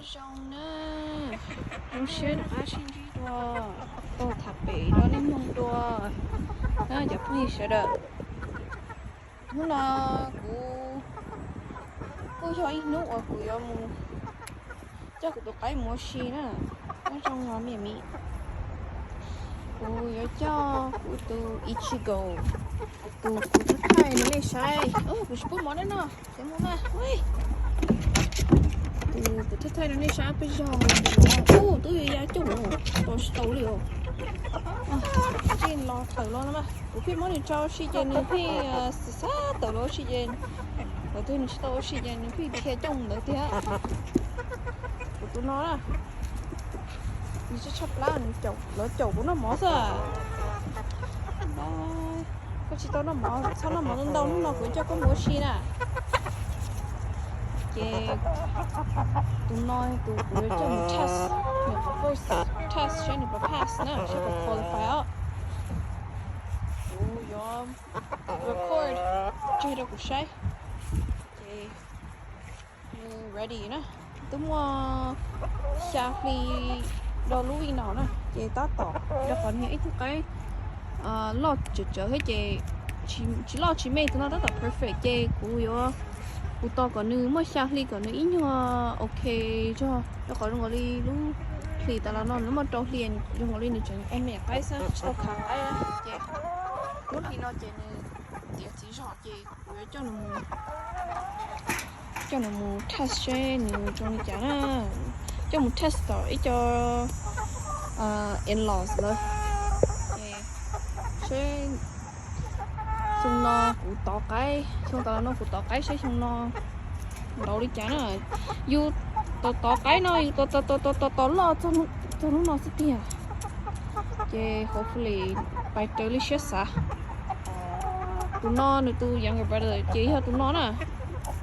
Zoo na, zoo siab rov qab sib ntsib dua, tau tham pem rau nej mloog dua na cov phooj ywg sawv daws. Hnub no kuv kuj yog ib hnub uas kuv yuav mus coj kuv tus qaib mus ua si na. Nyob zoo os me miv, kuv yuav coj kuv tus Ichigo, tus kuv thawj thaij rau nej saib. Kuv tsis pub mov dab no, ces mus mas. Tus kuv thawj thaij rau nej saib peb zog, ub, twb yuav ya coj mus tau tsis tau li os. Tsis los tawm los no mas kuv pheej muab nws tso ua si ces nws pheej xav xav tawm los ua si ces, thaum twg nws tsis tau ua si ces nws pheej dhia coj mus ntawd tiag. Kuv tus no na, nws tshaj tshaj plab, nws caum, lawv caum kuv noj mov xwb. Koj tsis tau noj mov, txhob noj mov ntau ntau, hnub no kuv coj koj mus ua si na. Ces tus no tus kuv yuav coj mus test, nws first test saib nws puas pass na, saib puas qualify os. Kuv yuav record tseg rau kuv saib. Ces nws ready na, twb muaj xya hli rau lub vij no na, ces tab tom rau qhov nws yog ib tug qaib loj tsawv tsawv thiab ces tsis loj tsis me, tus no tab tom perfect ces kuv yuav, kuv tos kom nws muaj xya hli kom nws ib nyuag ok zog, rau qhov zoo nkaus li lub hlis tas los no nws muaj rau hli, zoo nkaus li nws tseem ua me nyuam qaib xwb, tsis tau khav qaib ces lub hli no ces nws tiav txiv zog ces kuv yuav coj nws mus test seb nws zoo li cas na, coj mus test tom ib co in-laws lawv. Seb xyoo no kuv tov qaib, xyoo tas los no kuv tov qaib seb xyoo no ntaus li cas na. Yus tov tov qaib no yus tov tov tov tov tov loj txog hnub no xwb tiag. Ces hopefully pais raws li siab xav. Tus no nws tus younger brother ces yog tus no na.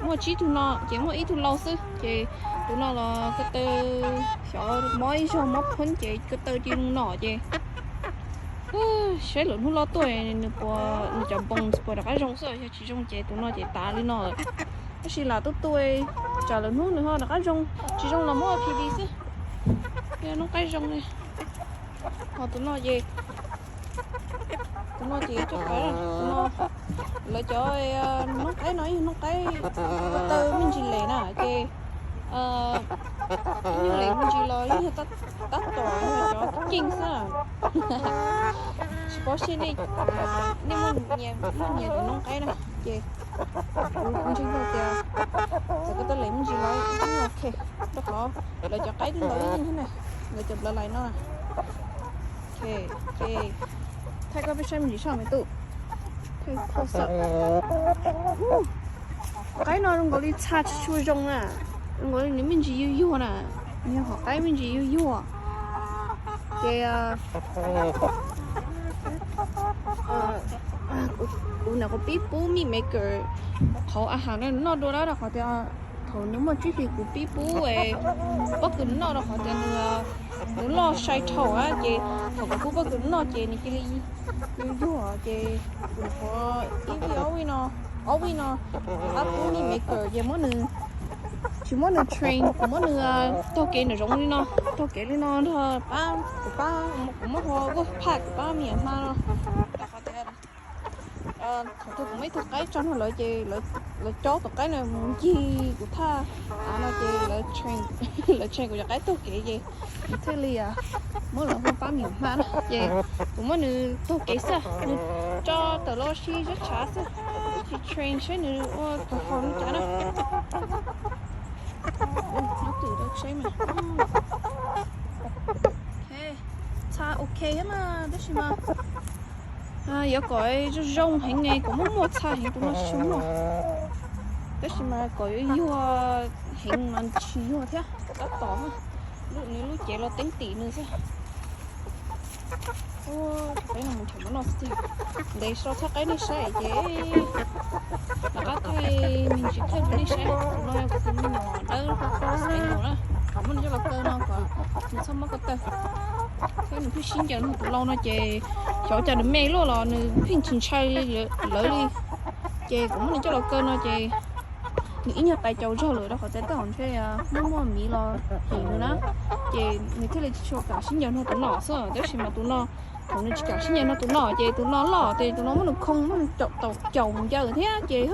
Muaj tsib tug no ces muaj ib tug laus xwb ces tus no los ko taw xyov mob ib zaug mob phooj ces ko taw cia li no ces saib lwm hnub loj tuaj nws puas, nws cov bones puas rov qab zoo xwb, yog tsis zoo ces tus no ces tas li no lawm. Tab sis lam tuaj tuaj tsam lwm hnub nws ho rov qab zoo, tsis zoo los muab ua P V xwb. Noob qaib zoo li. Ho tus no ces, tus no ces coj pais, tus no lawv cov noob qaib no yog noob qaib ko taw me ntsis lem na ces, ib nyuag lem me ntsis los yog tab tom yog cov keej xwb. Tsis paub seb nej, nej muaj nyias noob qaib na ces kuv ntseeg tau tias txawm ko taw lem me ntsis los ok, rau qhov lawv cov qaib twb ntau ib yam thiab na, lawv cov bloodline no. Ok, thaij koj peb saib me ntsis soj me tub. Qaib no zoo nkaus li txha tsis tshua zoo na, zoo nkaus li nws me ntsis yuag yuag na, nws yog hom qaib me ntsis yuag yuag. Ces kuv niam kuv pib pub meat maker qhauv a has no nws noj dua na, rau qhov tias thaum nws muaj tsib hlis kuv pib pub, pob kws nws noj rau qhov tias nws loj sai dhau na, ces thaum kuv pub pob kws nws noj ces nws cia li yuag yuag ces kuv niam qhuav ib vij ob vij no, ob vij no kuv rov qab pub meat maker ces muab nws, tsis muab nws train, kuv muab nws taug kev nraum zoov li no, taug kev li no nrog pab, kuv pab, kuv muab hua vuag phaj kuv pab me nyuam hma no, rau qhov tias thaum twg kuv muab ib tug qaib tso nrog lawv ces lawv cob tus qaib no mus ncig kuv thaj av no ces lawv train kuv cov qaib taug kev ces nws thiaj li muab lawv hua pab me nyuam hma na. Ces kuv muab nws taug kev xwb, nws tso tawm los ua si zab tshav xwb, tsis train saib nws ua perform li cas na. Nyob twm rau tsheb mas txha ok thiab mas tab sis mas yuav kom zoo zoo heev, kom muaj muaj txha heev tus no tsis tshua muaj. Tab sis mas kom yuav yuag heev mas tsis yuag thiab, tab tom nws lub cev los teeb tim nws xwb. Tus qaib no mus nrhiav mov noj xwb tiag. Ntev sau txhaj qaib nej saib ces rov qab thaij me ntsis clip rau nej saib. Tus no yog kuv tus me nyuam dawb Spangle na, kuv muab nws coj los kaw no kom nws txhob mob ko taw. Thiab nws pheej sib ncaws nrog tus lau no ces xyov cas nws me luaj los nws pheej tsis ntshai li lawv li. Ces kuv muab nws coj los kaw no ces Nws ib nyuag tais caus zog lawm rau qhov tias tej zaum ntshe muaj muaj miv los him nws na, ces nws thiaj li tsis tshua kam sib ncaws nrog tus no xwb. Tab sis mas tus no, thaum nws tsis kam sib ncaws nrog tus no ces tus no loj ces tus no muab nws khoo, muab nws caum, tau caum mus ncaws thiab ces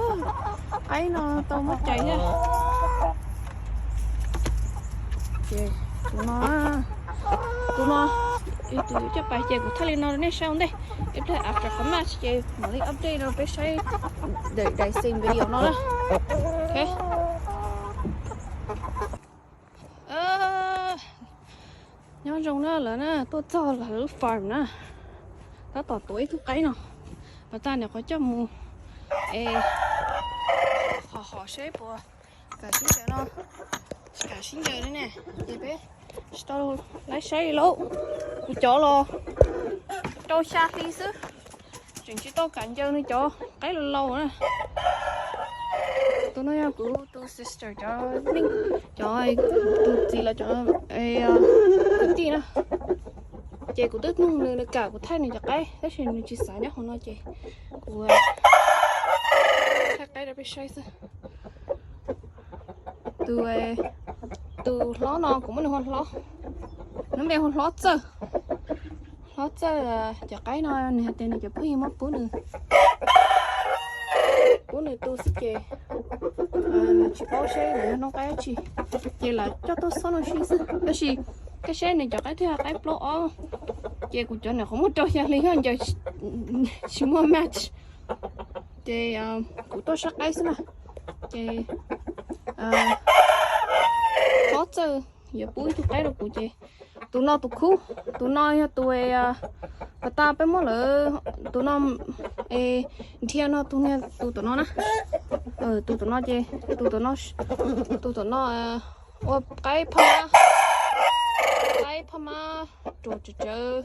qaib no tau muab cais thiab. Ces tus no, tus no, tus coj pais ces kuv thaij li no rau nej saib ua ntej. Ib pliag after qhov match ces mam li update rau peb saib daim, daim same video no na. Nyob zoo na lawm na, tuaj txog lawv lub farm na. Tab tom tuav ib tug qaib no, pas tas niam qhuav coj mus es hom hom seb puas kam sib ncaws no, tsis kam sib ncaws li ne, ces peb tsis tau laib saib li lauj. Kuv cov los rau xya hli xwb, tseem tsis tau kam ncaws nws cov qaib laus laus na. Tus no yog kuv tus sister cov neej, cov tus txiv los cov kwv tij na. Ces kuv twb nug nws, nws kam kuv thaij nws cov qaib tab sis nws tsis xav nyob hauv no ces kuv thaij qaib rau peb saib xwb. Tus, tus hlob no kuv muab nws hu hlob, nws npe hu hlob Txawj. Hlob Txawj, cov qaib no nws hais tias nws cov phooj ywg muab pub nws, pub nws tu xwb ces nws tsis paub seb lawv yog noob qaib dab tsi, ces lawv coj tuaj xob no si xwb. Tab sis koj saib nws cov qaib twb yog qaib plaub ob, ces kuv cov niam qhuav muab rau xya hli ncaws tsis muaj match, ces kuv tuaj saib qaib xwb na. Ces Hlob Txawj yuav pub ib tug qaib rau kuv ces tus no tus khub, tus no yog tus pas tas peb muab lawm, tus no dhia no, tus tom no na, tus tom no ces tus tom no, tus tom no ua qaib phaj mab, qaib phaj mab ruam tsawv tsawv,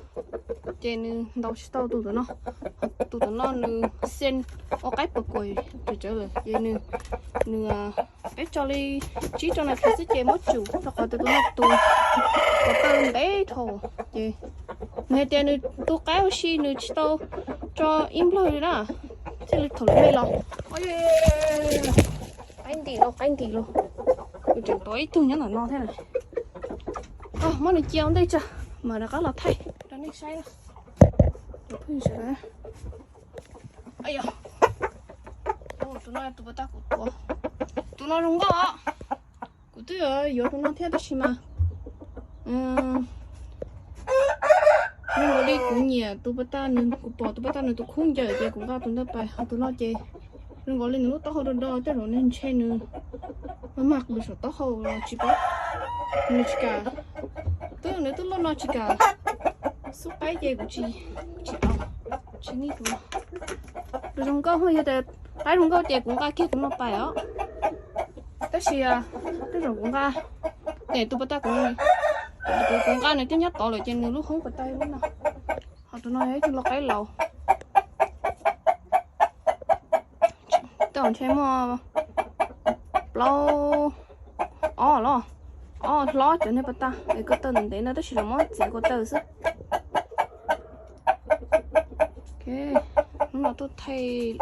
ces nws ntaus tsis tau tus tom no. Tus tom no nws xia ua qaib puas kuam tsawv tsawv lawm ces nws, nws, peb tso li tsib rau nas this xwb ces muab tsum rau qhov tias tus no tus ko taw ntev dhau ces nws hais tias nws tu qaib ua si nws tsis tau tso ib nplawg li na, thiaj li thaum lawv me los. Qaib ntim lauj, qaib ntim lauj. Kuv tseem tuav ib tug nyob ntawm no thiab na. Muab nws cia ua ntej tso, mam rov qab los thaij rau nej saib. Tus no tus pas tas kuv tuav, tus no zoo nkauj os. Kuv twb yuav tus no thiab tab sis mas zoo nkaus li kuv nyiam tus pas tas, kuv pom tus pas tas nws tus khub ncaws ces kuv nqa tus ntawd pais, ho tus no ces zoo nkaus li nws lub taub hau do do, tej zaum nws ntshe nws maj maj qws saum taub hau los tsis paub. Nws tsis kam, twb nws twb loj no tsis kam xub qaib ces kuv tsis, tsis au, tsis nij tus no. Tus zoo nkauj, yog tias qaib zoo nkauj ces kuv nqa kiag tus no pais os. Tab sis tej zaum kuv nqa, tus pas tas kuv, kuv nqa nws twb nyob tod lawm ces nws lub hoob pas tas lub no. Ho tus no yog ib tug lau qaib laus. Tej zaum ntshe muaj plaub, ob los, ob hlob cov niag pas tas es ko taw ntev ntev no tab sis los muab txiav ko taw xwb. Hnub no tuaj thaij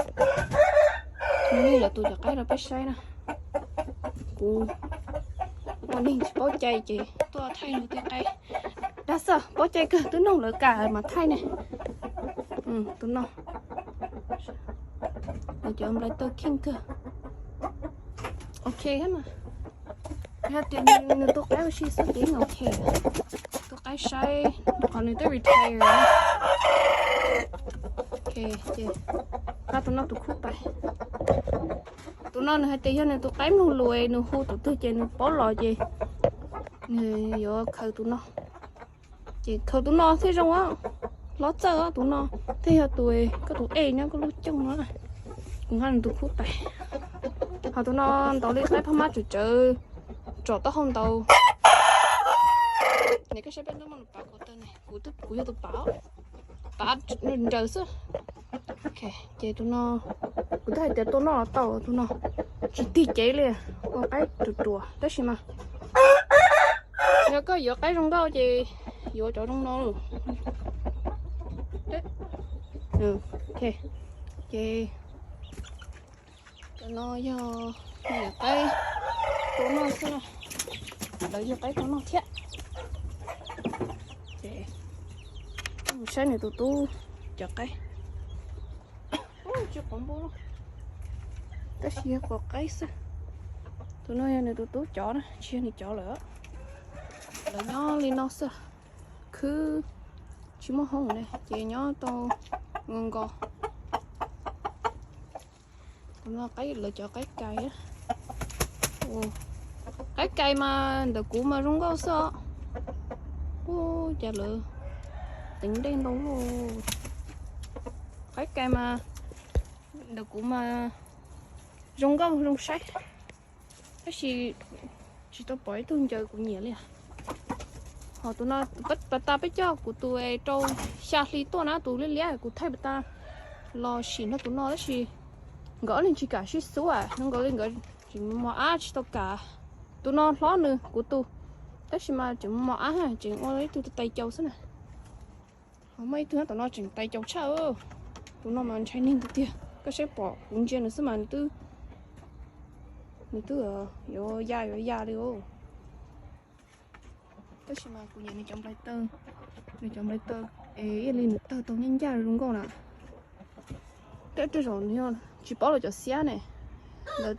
nws lawv tus cov qaib rau peb saib na. Kuv ua neeg tsis paub cai ces tuaj thaij nws tej qaib. Dag xwb, paub cai kawg, twb nug lawv kam mas thaij ne. Tus no, cov nplai taw kheej kawg. Ok thiab mas. Yog tias nws tu qaib ua si xwb ces yeej ok. Tu qaib saib, rau qhov nws twb retire. Ok, ces nqa tus no tus khub pais. Tus no nws hais tias yog nws tus qaib mloog lus es nws hu tus twg ces nws paub los ces nws yuav khaws tus no. Ces khaws tus no thiaj zoo, hlob txawj tus no thiaj yog tus, koj tus ej nyob koj lub cooj no. Kuv nqa nws tus khub pais. Ho tus no ntaus li qaib phab mab tsawv tsawv, tsom taub hau ntau. Nws koj saib peb ntub muaj nws pav ko taw ne, kuv, kuv yog tus pav, pav nraws xwb. Ok, ces tus no, kuv twb hais tias tua noj los tau, tus no tsis tig cev li, ua qaib ruam ruam tab sis mas yog koj yuav qaib zoo nkauj ces yuav cov zoo no. Ok, ces cov no yog Yog qaib tua noj xwb na, lawv yog qaib tua noj thiab. Ces mus saib nws tus tub cov qaib. Tsis quav npua, tab sis yog quav qaib xwb. Tus no yog nws tus tub cov na, tsis yog nws cov lawm. Lawv nyob li no xwb, khwb tsis muaj hoob ne, ces nyob tau nko nko. Tus no qaib, lawv cov qaib kais. Qaib kais mas ntawm kuv mas zoo nkauj xwb os. Ub, cas lawv teev dej ntau luaj. Qaib kais mas ntawm kuv mas zoo nkauj zoo saib, tab sis tsis tau pom ib tug ncaws kuv nyiam li. Ho tus no, pas tas peb coj kuv tus rau xya hli tuaj na, tus liab liab, kuv thaij pas tas los sim no tus no, tab sis nkawd ob leeg tsis kam sib xub, no nkawd li nkawd tseem mos ab tsis tau kam. Tus no hlob nws kuv tus, tab sis mas tseem mos ab, tseem ua ib tug tais caus xwb na. Ho muaj ib tug tom no tseem tais caus tshaj. Tus no mas ntshai neeg tiag tiag, koj saib pom kuv ntsia nws xwb mas nws twb, nws twb yuav ya yuav ya li os. Tab sis mas kuv nyiam nws cov nplai taw, nws cov nplai taw es ib yam li nws tawg tau ncaj ncaj zoo nkauj na. Tej, tej zaum nws tsis paub lawv cov xiab ne, lawv,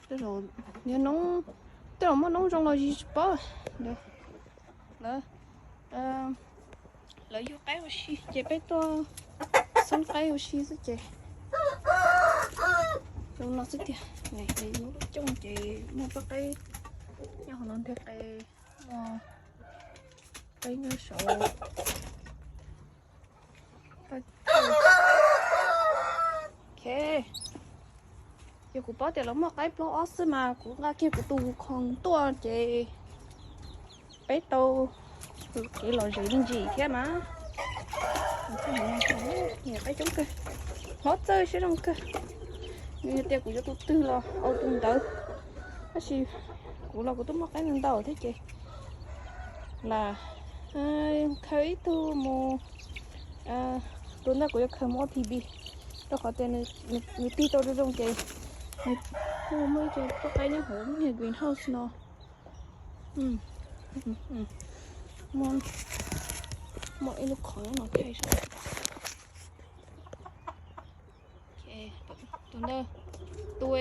tej zaum nws noob, tej zaum muaj noob zoo los tsis paub. Lawv, lawv yug qaib ua si ces peb tuaj xoob qaib ua si xwb ces zoo no xwb tiag. Lub coob ces muaj poj qaib nyob hauv no nteg qe, muaj qaib nyob saud. Ok, yog kuv paub tias lawv muaj qaib plaub ob xwb mas kuv nqa kiag kuv tus khoom tuaj ces peb tau kev lom zem me ntsis thiab mas. Qaib coob kawg, hlob txawj siab zoo kawg. Nws hais tias kuv yuav tus twg los au tus ntawd, tab sis kuv los kuv twb muaj qaib ntau ntau thiab ces lam khaws ib tug mus, tus ntawd kuv yuav khaws mus ua P B, rau qhov tias nws tig tau zoo zoo ces nws kuj muaj ib co poj qaib nyob hauv lub niag greenhouse no. Muaj ib lub qhov no thaij saib. Tus ntawd, tus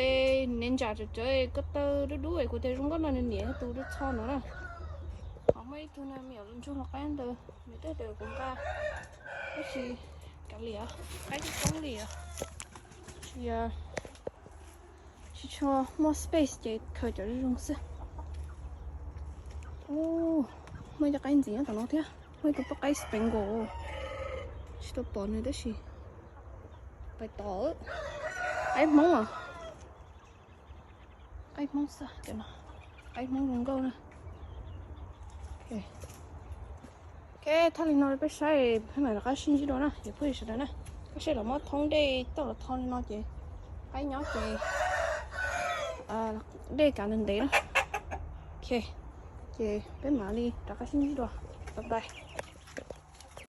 ninja tsawv tsawv ko taw dub dub kuv tias zoo nkauj no nws niam tus dub txho no na. Ho muaj ib tug no me nyuam ntsuag hlo qaib ntawd, nws twb tias kuv nqa, tab sis kav liam, qaib twb poob li os. Tsis, tsis tshua muaj space ces khaws cov zoo zoo xwb. Muaj ib co qaib ntxiv nyob tom no thiab, muaj ib tug poj qaib spangle, tsis tau pom nws tab sis pais tod. Qaib Hmoob os, qaib Hmoob xwb, qaib Hmoob zoo nkauj na. Ok, thaj li no peb saib, peb mam rov qab sib ntsib dua na cov phooj ywg sawv daws na. Koj saib los muab thoob dej toj los tho li no ces qaib nyob ces dej kav ntev ntev na. Ok, ces peb mam li rov qab sib ntsib dua. Bye bye.